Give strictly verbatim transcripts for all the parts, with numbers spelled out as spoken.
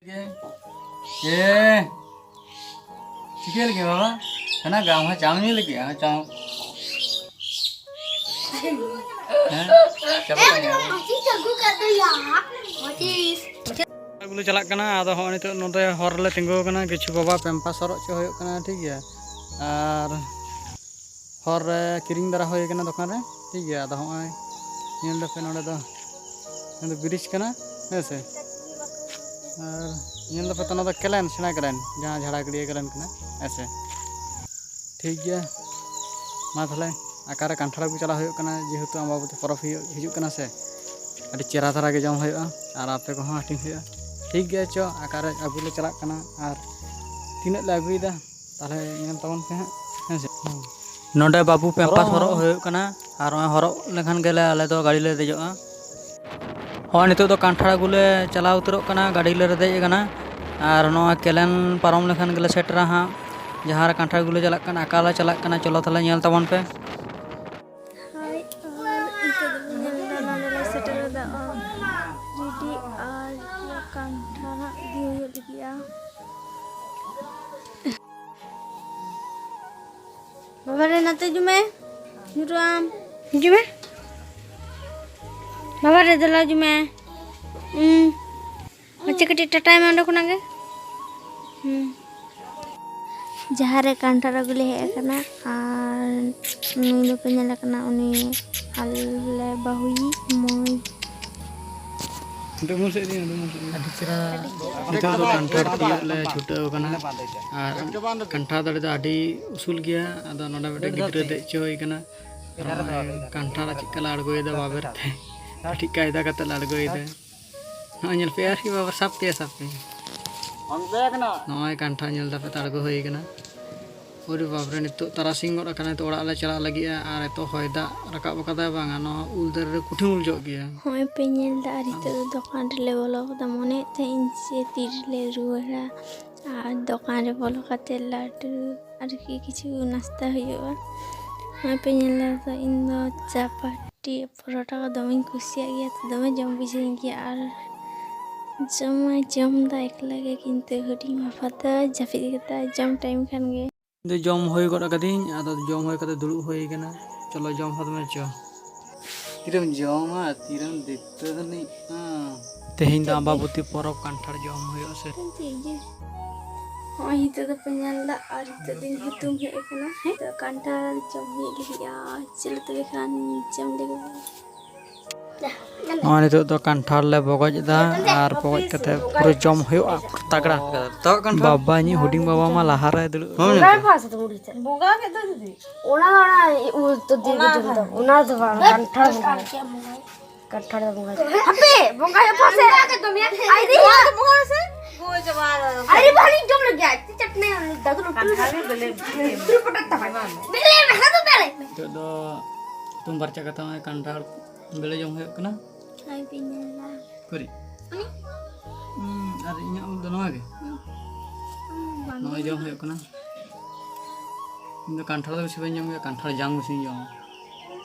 ᱮ, ᱪᱤᱠᱟᱹ ᱞᱟᱹᱜᱤᱫ ᱵᱟᱵᱟ? ᱠᱟᱱᱟ ᱜᱮ, ᱟᱢ ᱦᱚᱸ ᱪᱟᱢ ᱧᱩ ᱞᱟᱹᱜᱤᱫ? ᱟᱢ ᱦᱚᱸ ᱪᱟᱢ᱾ ᱦᱮᱸ? ᱪᱟᱵᱟ ᱠᱟᱜ ᱧᱩ᱾ ᱟᱹᱜᱩ ᱞᱮ ᱪᱟᱞᱟᱜ ᱠᱟᱱᱟ᱾ ᱟᱫᱚ ᱦᱚᱸᱜᱼᱚᱭ ᱱᱤᱛᱚᱜ ᱱᱚᱰᱮ ᱦᱚᱨ ᱨᱮᱞᱮ ᱛᱤᱸᱜᱩ ᱟᱠᱟᱱᱟ᱾ ᱠᱤᱪᱷᱩ ᱵᱟᱵᱟ ᱯᱮᱢᱯᱟᱥ ᱦᱚᱨᱚᱜ ᱦᱚᱪᱚ ᱦᱩᱭᱩᱜ ᱠᱟᱱᱟ, ᱴᱷᱤᱠ ᱜᱮᱭᱟ᱾ ᱟᱨ ᱦᱚᱨ ᱨᱮ ᱠᱤᱨᱤᱧ ᱫᱟᱨᱟ ᱦᱩᱭ ᱟᱠᱟᱱᱟ ᱫᱚᱠᱟᱱ ᱨᱮ, ᱴᱷᱤᱠ ᱜᱮᱭᱟ᱾ ᱟᱫᱚ ᱦᱚᱸᱜᱼᱚᱭ ᱧᱮᱞ ᱫᱟᱯᱮ, ᱱᱚᱰᱮ ᱫᱚ, ᱱᱚᱰᱮ ᱵᱨᱤᱡᱽ ᱠᱟᱱᱟ, ᱦᱮᱸ ᱥᱮ᱾ ᱟᱨ ᱧᱮᱞ ᱫᱟᱯᱮ ᱛᱚ, ᱱᱚᱣᱟ ᱫᱚ ᱠᱮᱞᱮᱱ, ᱥᱮᱬᱟ ᱠᱮᱞᱮᱱ, ᱡᱟᱦᱟᱸ ᱡᱷᱟᱲᱟᱜᱟᱹᱲᱭᱟᱹ ᱠᱮᱞᱮᱱ ᱠᱟᱱᱟ, ᱦᱮᱸ ᱥᱮ᱾ ᱴᱷᱤᱠ ᱜᱮᱭᱟ, ᱢᱟ ᱛᱟᱦᱚᱞᱮ ᱚᱠᱟᱨᱮ ᱠᱟᱱᱴᱷᱟᱲ ᱟᱹᱜᱩ ᱪᱟᱞᱟᱣ ᱦᱩᱭᱩᱜ ᱠᱟᱱᱟ, ᱡᱮᱦᱮᱛᱩ ᱟᱢᱵᱟᱵᱚᱛᱤ ᱯᱚᱨᱚᱵᱽ ᱦᱩᱭᱩᱜ, ᱦᱤᱡᱩᱜ ᱠᱟᱱᱟ ᱥᱮ, ᱟᱹᱰᱤ ᱪᱮᱦᱨᱟ ᱫᱷᱟᱨᱟ ᱜᱮ ᱡᱚᱢ ᱦᱩᱭᱩᱜᱼᱟ ᱟᱨ ᱟᱯᱮ ᱠᱚᱦᱚᱸ ᱦᱟᱹᱴᱤᱧ ᱦᱩᱭᱩᱜᱼᱟ᱾ ᱴᱷᱤᱠ ᱜᱮᱭᱟ, ᱪᱚ ᱚᱠᱟᱨᱮ ᱟᱹᱜᱩ ᱞᱮ ᱪᱟᱞᱟᱜ ᱠᱟᱱᱟ ᱟᱨ ᱛᱤᱱᱟᱹᱜ ᱞᱮ ᱟᱹᱜᱩᱭᱮᱫᱟ, ᱛᱟᱦᱚᱞᱮ ᱧᱮᱞ ᱛᱟᱵᱚᱱ ᱯᱮ ᱦᱟᱸᱜ, ᱦᱮᱸ ᱥᱮ᱾ ᱱᱚᱰᱮ ᱵᱟᱹᱵᱩ ᱯᱮᱢᱯᱟᱥ ᱦᱚᱨᱚᱜ ᱦᱩᱭᱩᱜ ᱠᱟᱱᱟ, ᱟᱨ ᱱᱚᱜᱼᱚᱭ ᱦᱚᱨᱚᱜ ᱞᱮᱠᱷᱟᱱ ᱜᱮᱞᱮ ᱟᱞᱮ ᱫᱚ ᱜᱟᱹᱰᱤ ᱞᱮ ᱫᱮᱡᱚᱜᱼᱟ᱾ ᱦᱚᱸ, ᱱᱤᱛᱚᱜ ᱫᱚ ᱠᱟᱱᱴᱷᱟᱲ ᱟᱹᱜᱩ ᱞᱮ ᱪᱟᱞᱟᱣ ᱩᱛᱟᱹᱨᱚᱜ ᱠᱟᱱᱟ, ᱜᱟᱹᱰᱤ ᱞᱮ ᱫᱮᱡ ᱟᱠᱟᱱᱟ᱾ ᱟᱨ ᱱᱚᱣᱟ ᱠᱮᱞᱮᱱ ᱯᱟᱨᱚᱢ ᱞᱮᱠᱷᱟᱱ ᱜᱮᱞᱮ ᱥᱮᱴᱮᱨᱟ ᱦᱟᱸᱜ, ᱡᱟᱦᱟᱸ ᱨᱮ ᱠᱟᱱᱴᱷᱟᱲ ᱟᱹᱜᱩ ᱞᱮ ᱪᱟᱞᱟᱜ ᱠᱟᱱᱟ᱾ ᱚᱠᱟ ᱞᱮ ᱪᱟᱞᱟᱜ ᱠᱟᱱᱟ, ᱪᱚᱞᱚ ᱛᱟᱦᱚᱞᱮ ᱧᱮᱞ ᱛᱟᱵᱚᱱ ᱯᱮ᱾ ᱦᱳᱭ, ᱟᱨ ᱱᱤᱛᱚᱜ ᱫᱚᱵᱚᱱ ᱧᱮᱞ ᱮᱫᱟ, ᱱᱚᱰᱮ ᱞᱮ ᱥᱮᱴᱮᱨ ᱮᱫᱟ, ᱟᱨ ᱨᱮᱰᱤ ᱟᱨ ᱠᱟᱱᱴᱷᱟᱲ ᱦᱟᱸᱜ ᱤᱫᱤ ᱦᱩᱭᱩᱜ ᱞᱟᱹᱜᱤᱫᱼᱟ᱾ ᱵᱟᱵᱟ ᱨᱮ, ᱱᱟᱛᱮ ᱦᱤᱡᱩᱜ ᱢᱮ, ᱧᱩᱨᱩᱜ ᱟᱢ᱾ ᱦᱤᱡᱩᱜ ᱢᱮ ᱵᱟᱵᱟ ᱨᱮ, ᱫᱮᱞᱟ ᱦᱤᱡᱩᱜ ᱢᱮ᱾ ᱦᱩᱸ᱾ ᱟᱪᱪᱷᱟ, ᱠᱟᱹᱴᱤᱡ ᱴᱟᱴᱟᱭ ᱢᱮ ᱚᱸᱰᱮ ᱠᱷᱚᱱᱟᱜ ᱜᱮ᱾ ᱦᱩᱸ᱾ ᱡᱟᱦᱟᱸ ᱨᱮ ᱠᱟᱱᱴᱷᱟᱲ ᱟᱹᱜᱩ ᱞᱮ ᱦᱮᱡ ᱟᱠᱟᱱᱟ, ᱟᱨ ᱱᱩᱭ ᱫᱚᱯᱮ ᱧᱮᱞᱮ ᱠᱟᱱᱟ, ᱩᱱᱤ ᱟᱞᱮ ᱵᱟᱹᱦᱩᱭᱤᱡ ᱢᱟᱹᱭ᱾ ᱟᱹᱰᱤ ᱪᱮᱦᱨᱟ᱾ ᱱᱤᱛᱚᱜ ᱫᱚ ᱠᱟᱱᱴᱷᱟᱲ ᱛᱤᱭᱳᱜ ᱞᱮ ᱪᱷᱩᱴᱟᱹᱣ ᱟᱠᱟᱱᱟ᱾ ᱟᱨ ᱠᱟᱱᱴᱷᱟᱲ ᱫᱟᱨᱮ ᱫᱚ ᱟᱹᱰᱤ ᱩᱥᱩᱞ ᱜᱮᱭᱟ᱾ ᱟᱫᱚ ᱱᱚᱰᱮ ᱢᱤᱫᱴᱮᱱ ᱜᱤᱫᱽᱨᱟᱹ ᱫᱮᱡ ᱦᱚᱪᱚ ᱦᱩᱭ ᱠᱟᱱᱟ᱾ ᱟᱨ ᱱᱚᱜᱼᱚᱭ ᱠᱟᱱᱴᱷᱟᱲ ᱪᱮᱫᱠᱟ ᱞᱮ ᱟᱬᱜᱚᱭᱮᱫᱟ ᱵᱟᱵᱮᱨ ᱛᱮ, ᱠᱟᱹᱴᱤᱡ ᱠᱟᱭᱫᱟ ᱠᱟᱛᱮ ᱞᱮ ᱟᱬᱜᱚᱭᱮᱫᱟ᱾ ᱱᱚᱜᱼᱚᱭ ᱧᱮᱞ ᱯᱮ, ᱟᱨᱠᱤ ᱵᱟᱵᱟ ᱥᱟᱵ ᱯᱮᱭᱟ, ᱥᱟᱵ ᱯᱮᱭᱟ᱾ ᱱᱚᱜᱼᱚᱭ ᱠᱟᱱᱴᱷᱟᱲ ᱧᱮᱞ ᱫᱟᱯᱮ, ᱟᱬᱜᱚ ᱦᱩᱭ ᱠᱟᱱᱟ᱾ ᱳᱨᱮ ᱵᱟᱵᱨᱮ, ᱱᱤᱛᱚᱜ ᱛᱟᱨᱟᱥᱤᱧ ᱜᱚᱫ ᱟᱠᱟᱱᱟ, ᱱᱤᱛᱚᱜ ᱚᱲᱟᱜ ᱞᱮ ᱪᱟᱞᱟᱜ ᱞᱟᱹᱜᱤᱫᱼᱟ᱾ ᱟᱨ ᱮᱛᱚ ᱦᱚᱭ ᱫᱟᱜ ᱨᱟᱠᱟᱵ ᱟᱠᱟᱫᱟᱭ ᱵᱟᱝᱟ, ᱱᱚᱣᱟ ᱩᱞ ᱫᱟᱨᱮ ᱨᱮ ᱠᱩᱴᱷᱤᱱ ᱩᱞ ᱡᱚᱜ ᱜᱮᱭᱟ᱾ ᱦᱚᱸᱜᱼᱚᱭ ᱯᱮ ᱧᱮᱞ ᱮᱫᱟ, ᱟᱨ ᱱᱤᱛᱚᱜ ᱫᱚ ᱫᱚᱠᱟᱱ ᱨᱮᱞᱮ ᱵᱚᱞᱚ ᱠᱟᱫᱟ᱾ ᱢᱚᱱᱮᱭᱮᱫ ᱛᱟᱦᱮᱸᱫ ᱤᱧ ᱡᱮ ᱛᱤ ᱨᱮᱞᱮ ᱨᱩᱣᱟᱹᱲᱟ, ᱟᱨ ᱫᱚᱠᱟᱱ ᱨᱮ ᱵᱚᱞᱚ ᱠᱟᱛᱮ ᱞᱟᱹᱰᱩ ᱟᱨᱠᱤ ᱠᱤᱪᱷᱩ ᱱᱟᱥᱛᱟ ᱦᱩᱭᱩᱜᱼᱟ᱾ ᱱᱚᱜᱼᱚᱭ ᱯᱮ ᱧᱮᱞ ᱮᱫᱟ, ᱤᱧ ᱫᱚ ᱪᱟᱯᱟᱴᱤ ᱯᱚᱨᱚᱴᱟ ᱠᱚ ᱫᱚᱢᱮᱧ ᱠᱩᱥᱤᱭᱟᱜ ᱜᱮᱭᱟ, ᱛᱚ ᱫᱚᱢᱮ ᱡᱚᱢ ᱵᱩᱡᱷᱟᱹᱣᱤᱧ ᱜᱮᱭᱟ᱾ ᱟᱨ ᱡᱚᱢ ᱢᱟᱭ ᱡᱚᱢ ᱫᱟ ᱮᱠᱞᱟ ᱜᱮ, ᱠᱤᱱᱛᱩ ᱦᱩᱰᱤᱧ ᱵᱟᱵᱟ ᱫᱚ ᱡᱟᱹᱯᱤᱫ ᱠᱟᱫᱟ ᱡᱚᱢ ᱴᱟᱭᱤᱢ ᱠᱷᱟᱱ ᱜᱮ᱾ ᱤᱧ ᱫᱚ ᱡᱚᱢ ᱦᱩᱭ ᱜᱚᱫ ᱠᱟᱹᱫᱟᱹᱧ, ᱟᱫᱚ ᱡᱚᱢ ᱦᱩᱭ ᱠᱟᱛᱮ ᱫᱩᱲᱩᱵ ᱦᱩᱭ ᱠᱟᱱᱟ᱾ ᱪᱚᱞᱚ ᱡᱚᱢ ᱦᱚᱫ ᱢᱮ ᱪᱚ᱾ ᱛᱤᱨᱮᱢ ᱡᱚᱢᱟ, ᱛᱤᱨᱮᱢ ᱫᱟᱹᱛᱟᱹᱱᱤᱜᱼᱟ? ᱛᱮᱦᱮᱧ ᱫᱚ ᱟᱢᱵᱟᱵᱚᱛᱤ ᱯᱚᱨᱚᱵᱽ, ᱠᱟᱱᱴᱷᱟᱲ ᱡᱚᱢ ᱦᱩᱭᱩᱜᱼᱟ ᱥᱮ? ᱪᱮᱫ ᱜᱮ? ᱦᱚᱸᱜᱼᱚᱭ ᱱᱤᱛᱚᱜ ᱫᱚᱯᱮ ᱧᱮᱞ ᱮᱫᱟ ᱟᱨ ᱱᱤᱛᱚᱜ ᱫᱤᱱ ᱦᱩᱛᱩᱢ ᱦᱮᱡ ᱟᱠᱟᱱᱟ᱾ ᱦᱮᱸ, ᱛᱚ ᱠᱟᱱᱴᱷᱟᱲ ᱡᱚᱢ ᱦᱩᱭᱩᱜ ᱞᱟᱹᱜᱤᱫᱼᱟ᱾ ᱪᱚᱞᱚ ᱛᱚᱵᱮ ᱠᱷᱟᱱ ᱡᱚᱢ ᱞᱮᱜᱮ ᱵᱚᱱ᱾ ᱱᱚᱜᱼᱚᱭ ᱱᱤᱛᱚᱜ ᱫᱚ ᱠᱟᱱᱴᱷᱟᱲ ᱞᱮ ᱵᱚᱜᱚᱡ ᱮᱫᱟ ᱟᱨ ᱵᱚᱜᱚᱡ ᱠᱟᱛᱮ ᱯᱩᱨᱟᱹ ᱡᱚᱢ ᱦᱩᱭᱩᱜᱼᱟ, ᱯᱩᱨᱟᱹ ᱛᱟᱜᱲᱟ᱾ ᱛᱟᱣ ᱠᱟᱱᱴᱷᱟᱲ? ᱵᱟᱵᱟ ᱤᱧᱤᱡ ᱦᱩᱰᱤᱧ ᱵᱟᱵᱟ ᱢᱟ ᱞᱟᱦᱟ ᱨᱮ ᱫᱩᱲᱩᱵ ᱟᱠᱟᱱᱟ᱾ ᱵᱚᱸᱜᱟ ᱜᱮ ᱫᱚ ᱫᱤᱫᱤ᱾ ᱚᱱᱟ ᱫᱚ ᱚᱱᱟ ᱩᱞ ᱛᱚ ᱫᱤ ᱠᱚ ᱡᱚᱢ ᱫᱟ᱾ ᱚᱱᱟ ᱫᱚ ᱵᱟᱝ, ᱠᱟᱱᱴᱷᱟᱲ ᱵᱚᱸᱜᱟ᱾ ᱠᱟᱱᱴᱷᱟᱲ ᱫᱚ ᱵᱚᱸᱜᱟ᱾ ᱦᱟᱯᱮ, ᱵᱚᱸᱜᱟ ᱦᱩᱭᱩᱜ ᱯᱚᱨ ᱥᱮ᱾ ᱟᱭ ᱫᱤ᱾ ᱱᱚᱣᱟ ᱫᱚ ᱵᱚᱸᱜᱟ ᱥᱮ? ᱦᱳᱭ ᱪᱟᱵᱟ ᱟᱠᱟᱱᱟ᱾ ᱟᱨᱮ ᱵᱟᱹᱞᱤᱧ ᱡᱚᱢ ᱞᱟᱹᱜᱤᱫ᱾ ᱪᱟᱴᱱᱤ ᱫᱟᱫᱩ ᱞᱩᱴᱩ᱾ ᱠᱟᱱᱴᱷᱟᱲ ᱜᱮ ᱵᱮᱞᱮ᱾ ᱛᱩᱨᱩ ᱯᱚᱴᱚᱠ ᱛᱟᱢᱟᱭ᱾ ᱵᱮᱞᱮ ᱢᱮ, ᱦᱟᱛᱟᱣ ᱵᱮᱞᱮ ᱢᱮ᱾ ᱱᱤᱛᱚᱜ ᱫᱚ ᱦᱩᱛᱩᱢ ᱯᱷᱟᱨᱪᱟ ᱠᱟᱛᱮ ᱱᱚᱜᱼᱚᱭ ᱠᱟᱱᱴᱷᱟᱲ ᱵᱮᱞᱮ ᱡᱚᱢ ᱦᱩᱭᱩᱜ ᱠᱟᱱᱟ᱾ ᱦᱳᱭ, ᱯᱮ ᱧᱮᱞᱟ᱾ ᱠᱩᱨᱤ᱾ ᱩᱱᱤ? ᱦᱩᱸ, ᱟᱨ ᱤᱧᱟᱹᱜ ᱩᱞ ᱫᱚ ᱱᱚᱣᱟ ᱜᱮ? ᱦᱩᱸ᱾ ᱱᱚᱜᱼᱚᱭ ᱡᱚᱢ ᱦᱩᱭᱩᱜ ᱠᱟᱱᱟ᱾ ᱤᱧ ᱫᱚ ᱠᱟᱱᱴᱷᱟᱲ ᱫᱚ ᱵᱮᱥᱤ ᱵᱟᱹᱧ ᱡᱚᱢ ᱜᱮᱭᱟ, ᱠᱟᱱᱴᱷᱟᱲ ᱡᱟᱝ ᱵᱮᱥᱤᱧ ᱡᱚᱢᱟ᱾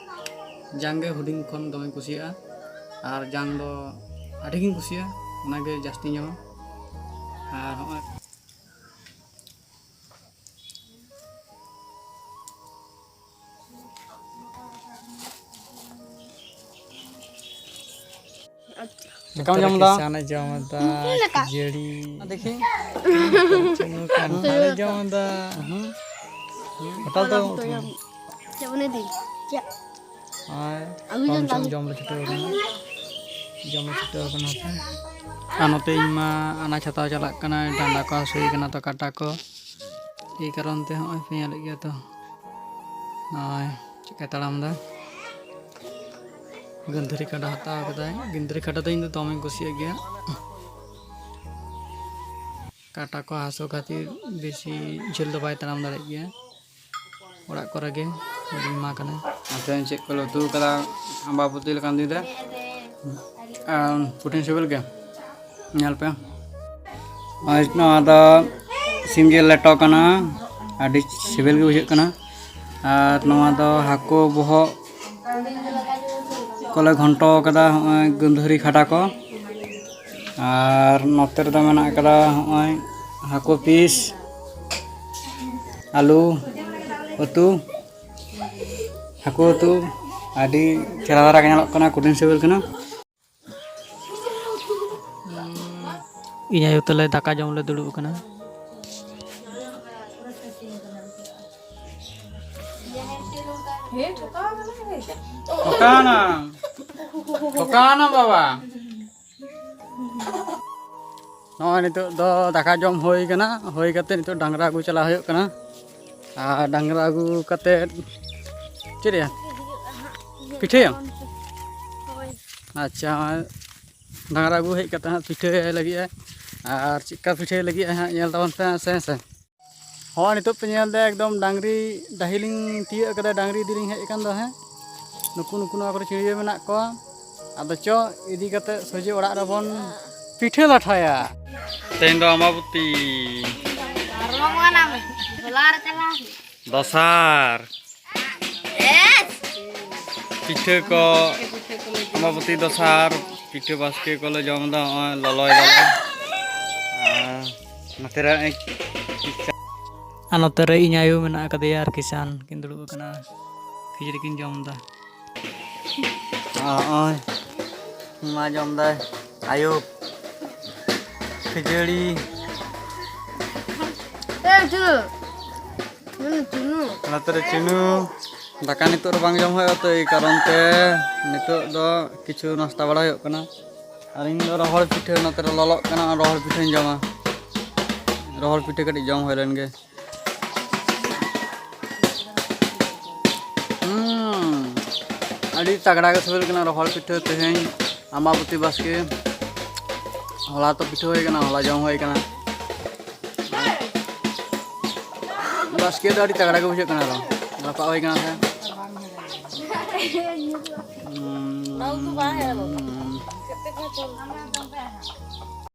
ᱡᱟᱝ ᱜᱮ ᱦᱩᱰᱤᱧ ᱠᱷᱚᱱ ᱫᱚᱢᱮᱧ ᱠᱩᱥᱤᱭᱟᱜᱼᱟ, ᱟᱨ ᱡᱟᱝ ᱫᱚ ᱟᱹᱰᱤ ᱜᱤᱧ ᱠᱩᱥᱤᱭᱟᱜᱼᱟ, ᱚᱱᱟᱜᱮ ᱡᱟᱹᱥᱛᱤᱧ ᱡᱚᱢᱟ᱾ ᱟᱨ ᱦᱚᱸᱜᱼᱚᱭ ᱫᱟᱠᱟᱢ ᱡᱚᱢ ᱮᱫᱟ? ᱠᱤᱥᱟᱱᱮ ᱡᱚᱢ ᱮᱫᱟ, ᱩᱱᱠᱩ ᱞᱮᱠᱟ᱾ ᱠᱷᱟᱹᱡᱟᱹᱲᱤ᱾ ᱫᱮᱠᱷᱤ᱾ ᱠᱟᱱᱴᱷᱟᱲᱮ ᱡᱚᱢ ᱮᱫᱟ᱾ ᱦᱩᱸ᱾ ᱦᱚᱴᱟᱛ ᱫᱚ ᱪᱮᱫ ᱵᱚᱱ ᱤᱫᱤ? ᱪᱮᱫ? ᱟᱨ ᱟᱹᱜᱩ ᱡᱚᱝ ᱵᱟᱢ ᱪᱚᱝ ᱞᱟᱹᱜᱤᱫ᱾ ᱡᱚᱢ ᱞᱮ ᱪᱷᱩᱴᱟᱹᱣ ᱠᱟᱱᱟ᱾ ᱡᱚᱢ ᱞᱮ ᱪᱷᱩᱴᱟᱹᱣ ᱠᱟᱱᱟ ᱯᱮ᱾ ᱟᱨ ᱱᱚᱛᱮ ᱤᱧ ᱢᱟ ᱟᱱᱟᱡᱽ ᱦᱟᱛᱟᱣ ᱪᱟᱞᱟᱜ ᱠᱟᱱᱟ, ᱰᱟᱸᱰᱟ ᱠᱚ ᱦᱟᱹᱥᱩᱭᱮ ᱠᱟᱱᱟ ᱛᱚ, ᱠᱟᱴᱟ ᱠᱚ᱾ ᱮᱭ ᱠᱟᱨᱚᱱ ᱛᱮ ᱦᱚᱸᱜᱼᱚᱭ ᱯᱮ ᱧᱮᱞᱮᱫ ᱜᱮᱭᱟ ᱛᱚ, ᱱᱚᱜᱼᱚᱭ ᱪᱮᱫᱠᱟᱭ ᱛᱟᱲᱟᱢ ᱮᱫᱟ᱾ ᱜᱟᱹᱱᱫᱷᱟᱹᱨᱤ ᱠᱟᱰᱟ ᱦᱟᱛᱟᱣ ᱠᱟᱫᱟᱭ᱾ ᱜᱟᱹᱱᱫᱷᱟᱹᱨᱤ ᱠᱟᱰᱟ ᱫᱚ ᱤᱧ ᱫᱚ ᱫᱚᱢᱮᱧ ᱠᱩᱥᱤᱭᱟᱜ ᱜᱮᱭᱟ᱾ ᱠᱟᱴᱟ ᱠᱚ ᱦᱟᱹᱥᱩ ᱠᱷᱟᱹᱛᱤᱨ ᱵᱮᱥᱤ ᱡᱷᱟᱹᱞ ᱫᱚ ᱵᱟᱭ ᱛᱟᱲᱟᱢ ᱫᱟᱲᱮᱭᱟᱜ ᱜᱮᱭᱟ᱾ ᱚᱲᱟᱜ ᱠᱚᱨᱮ ᱜᱮ ᱦᱩᱰᱤᱧ ᱢᱟ ᱠᱟᱱᱟᱭ᱾ ᱟᱪᱪᱷᱟ, ᱪᱮᱫ ᱠᱚᱞᱮ ᱩᱛᱩ ᱠᱟᱫᱟ ᱟᱢᱵᱟᱵᱚᱛᱤ ᱞᱮᱠᱟᱱ ᱫᱤᱱ ᱨᱮ? ᱟᱨ ᱠᱚᱴᱷᱤᱱ ᱥᱤᱵᱤᱞ ᱜᱮ, ᱧᱮᱞ ᱯᱮ᱾ ᱟᱨ ᱱᱚᱣᱟ ᱫᱚ ᱥᱤᱢ ᱡᱤᱞ ᱞᱮᱴᱚ ᱠᱟᱱᱟ, ᱟᱹᱰᱤ ᱥᱤᱵᱤᱞ ᱜᱮ ᱵᱩᱡᱷᱟᱹᱜ ᱠᱟᱱᱟ᱾ ᱟᱨ ᱱᱚᱣᱟ ᱫᱚ ᱦᱟᱹᱠᱩ ᱵᱚᱦᱚᱜ ᱠᱚᱞᱮ ᱜᱷᱚᱱᱴᱚ ᱠᱟᱫᱟ, ᱦᱚᱸᱜᱼᱚᱭ ᱜᱟᱹᱱᱫᱷᱟᱹᱨᱤ ᱠᱷᱟᱰᱟ ᱠᱚ᱾ ᱟᱨ ᱱᱚᱛᱮ ᱨᱮᱫᱚ ᱢᱮᱱᱟᱜ ᱠᱟᱫᱟ ᱦᱚᱸᱜᱼᱚᱭ ᱦᱟᱹᱠᱩ ᱯᱤᱥ, ᱟᱹᱞᱩ ᱩᱛᱩ, ᱦᱟᱹᱠᱩ ᱩᱛᱩ᱾ ᱟᱹᱰᱤ ᱪᱮᱦᱨᱟ ᱫᱷᱟᱨᱟ ᱜᱮ ᱧᱮᱞᱚᱜ ᱠᱟᱱᱟ, ᱠᱚᱴᱷᱤᱱ ᱥᱤᱵᱤᱞ ᱠᱟᱱᱟ᱾ ᱤᱧ ᱟᱭᱳ ᱛᱟᱞᱮ ᱫᱟᱠᱟ ᱡᱚᱢ ᱞᱮ ᱫᱩᱲᱩᱵ ᱟᱠᱟᱱᱟ᱾ ᱚᱠᱟᱱᱟᱢ? ᱚᱠᱟᱱᱟᱢ ᱵᱟᱵᱟ? ᱱᱚᱜᱼᱚᱭ ᱱᱤᱛᱚᱜ ᱫᱚ ᱫᱟᱠᱟ ᱡᱚᱢ ᱦᱩᱭ ᱠᱟᱱᱟ, ᱦᱩᱭ ᱠᱟᱛᱮ ᱱᱤᱛᱚᱜ ᱰᱟᱝᱨᱟ ᱟᱹᱜᱩ ᱪᱟᱞᱟᱣ ᱦᱩᱭᱩᱜ ᱠᱟᱱᱟ᱾ ᱟᱨ ᱰᱟᱝᱨᱟ ᱟᱹᱜᱩ ᱠᱟᱛᱮ ᱪᱮᱫ ᱨᱮᱭᱟᱜ ᱯᱤᱴᱷᱟᱹᱭᱟᱢ? ᱟᱪᱪᱷᱟ, ᱰᱟᱝᱨᱟ ᱟᱹᱜᱩ ᱦᱮᱡ ᱠᱟᱛᱮ ᱦᱟᱸᱜ ᱯᱤᱴᱷᱟᱹᱭ ᱞᱟᱹᱜᱤᱫ ᱟᱭ᱾ ᱟᱨ ᱪᱮᱫᱠᱟ ᱯᱤᱴᱷᱟᱹᱭ ᱞᱟᱹᱜᱤᱫ ᱟᱭ ᱦᱟᱸᱜ ᱧᱮᱞ ᱛᱟᱵᱚᱱ ᱯᱮ ᱦᱟᱸᱜ ᱥᱮ, ᱦᱮᱸ ᱥᱮ᱾ ᱦᱚᱸ, ᱱᱤᱛᱚᱜ ᱯᱮ ᱧᱮᱞ ᱮᱫᱟ ᱮᱠᱫᱚᱢ ᱰᱟᱝᱨᱤ ᱰᱟᱹᱦᱤ ᱞᱤᱧ ᱛᱤᱭᱳᱜ ᱠᱟᱫᱟ, ᱰᱟᱝᱨᱤ ᱤᱫᱤ ᱞᱤᱧ ᱦᱮᱡ ᱟᱠᱟᱱ ᱫᱚ᱾ ᱦᱮᱸ, ᱱᱩᱠᱩ ᱱᱩᱠᱩ ᱱᱚᱣᱟ ᱠᱚᱨᱮ ᱪᱤᱲᱭᱟᱹ ᱢᱮᱱᱟᱜ ᱠᱚᱣᱟ᱾ ᱟᱫᱚ ᱪᱚ ᱤᱫᱤ ᱠᱟᱛᱮ ᱥᱚᱡᱷᱮ ᱚᱲᱟᱜ ᱨᱮᱵᱚᱱ ᱯᱤᱴᱷᱟᱹ ᱞᱟᱴᱷᱟᱭᱟ᱾ ᱛᱮᱦᱮᱧ ᱫᱚ ᱟᱢᱵᱟᱵᱚᱛᱤ᱾ ᱯᱟᱨᱚᱢ ᱠᱟᱱᱟ ᱢᱮ᱾ ᱦᱚᱞᱟ ᱨᱮ ᱪᱟᱞᱟᱣ ᱦᱩᱭᱩᱜ᱾ ᱫᱚᱥᱟᱨ᱾ ᱮᱥ᱾ ᱯᱤᱴᱷᱟᱹ ᱠᱚ, ᱟᱢᱵᱟᱵᱚᱛᱤ ᱫᱚᱥᱟᱨ ᱯᱤᱴᱷᱟᱹ ᱵᱟᱥᱠᱮ ᱠᱚᱞᱮ ᱡᱚᱢ ᱮᱫᱟ, ᱱᱚᱜᱼᱚᱭ ᱞᱚᱞᱚᱭ ᱫᱟᱞᱮ᱾ ᱟᱨ ᱱᱚᱛᱮ ᱨᱮ ᱟᱨ ᱱᱚᱛᱮ ᱨᱮ ᱤᱧ ᱟᱭᱳ ᱢᱮᱱᱟᱜ ᱟᱠᱟᱫᱮᱭᱟ ᱟᱨ ᱠᱤᱥᱟᱱ ᱠᱤᱱ ᱫᱩᱲᱩᱵ ᱟᱠᱟᱱᱟ, ᱠᱷᱟᱹᱡᱟᱹᱲᱤ ᱠᱤᱱ ᱡᱚᱢ ᱮᱫᱟ᱾ ᱱᱚᱜᱼᱚᱭ ᱢᱟ ᱡᱚᱢ ᱫᱟᱭ ᱟᱭᱳ ᱠᱷᱟᱹᱡᱟᱹᱲᱤ᱾ ᱮ ᱪᱩᱱᱩ, ᱪᱩᱱᱩ, ᱪᱩᱱᱩ᱾ ᱱᱚᱛᱮ ᱨᱮ ᱪᱩᱱᱩ, ᱫᱟᱠᱟ ᱱᱤᱛᱚᱜ ᱨᱮ ᱵᱟᱝ ᱡᱚᱢ ᱦᱩᱭᱩᱜᱼᱟ ᱛᱚ, ᱮᱭ ᱠᱟᱨᱚᱱ ᱛᱮ ᱱᱤᱛᱚᱜ ᱫᱚ ᱠᱤᱪᱷᱩ ᱱᱟᱥᱛᱟ ᱵᱟᱲᱟ ᱦᱩᱭᱩᱜ ᱠᱟᱱᱟ᱾ ᱟᱨ ᱤᱧ ᱫᱚ ᱨᱚᱦᱚᱲ ᱯᱤᱴᱷᱟᱹ, ᱱᱚᱛᱮ ᱨᱮ ᱞᱚᱞᱚᱜ ᱠᱟᱱᱟ, ᱨᱚᱦᱚᱲ ᱯᱤᱴᱷᱟᱹᱧ ᱡᱚᱢᱟ᱾ ᱨᱚᱦᱚᱲ ᱯᱤᱴᱷᱟᱹ ᱠᱟᱹᱴᱤᱡ ᱡᱚᱢ ᱦᱩᱭ ᱞᱮᱱ ᱜᱮ᱾ ᱦᱩᱸ, ᱟᱹᱰᱤ ᱛᱟᱜᱲᱟ ᱜᱮ ᱥᱤᱵᱤᱞ ᱠᱟᱱᱟ ᱨᱚᱦᱚᱲ ᱯᱤᱴᱷᱟᱹ ᱛᱮᱦᱮᱧ ᱟᱢᱵᱟᱵᱚᱛᱤ ᱵᱟᱥᱠᱮ᱾ ᱦᱚᱞᱟ ᱛᱚ ᱯᱤᱴᱷᱟᱹ ᱦᱩᱭ ᱠᱟᱱᱟ, ᱦᱚᱞᱟ ᱡᱚᱢ ᱦᱩᱭ ᱠᱟᱱᱟ᱾ ᱵᱟᱥᱠᱮ ᱫᱚ ᱟᱹᱰᱤ ᱛᱟᱜᱲᱟ ᱜᱮ ᱵᱩᱡᱷᱟᱹᱜ ᱠᱟᱱᱟ ᱟᱨᱚ᱾ ᱨᱟᱯᱟᱜ ᱦᱩᱭ ᱠᱟᱱᱟ ᱥᱮ᱾ ᱦᱩᱸ᱾